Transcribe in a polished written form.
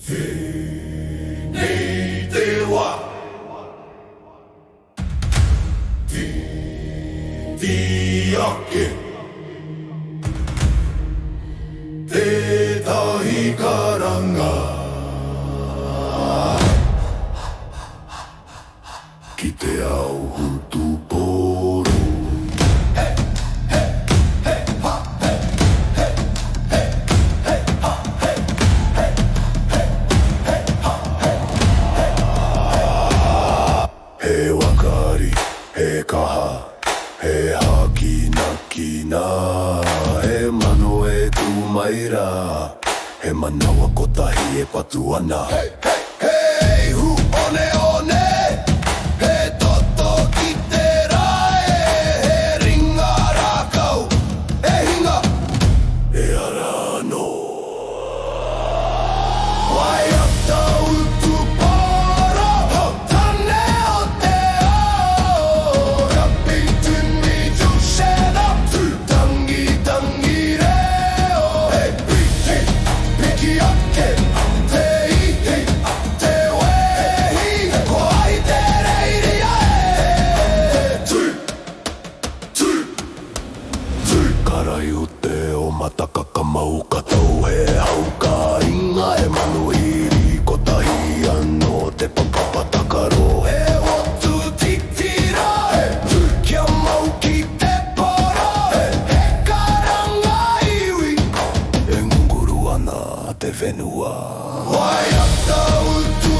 Tēnei te wā. Titi ake. Tētahi karanga. Ki te ao hutupōro. He whakaari, he kaha, he hākinakina, he mano e tū mai rā, he manawa kotahi e patu ana. Hey, hey, hey, hu one one, he toto ki te rae, he ringa rākau, e hinga, e ara anō. Waiata utu pōro, tane o te ao, Rapi tini jushena, tangi tangi reo, He piki, piki ake, te ihi, te wehi, ko ai te reiria e, Tu, tu, tu. Karaiute o Matakaka mau ka tau he hau kāinga he manuhiri kotahi anō te papapa takaro. He watu titira, he tu kia mau ki te poro, he karanga iwi e ngunguru ana te whenua. Waiata utu.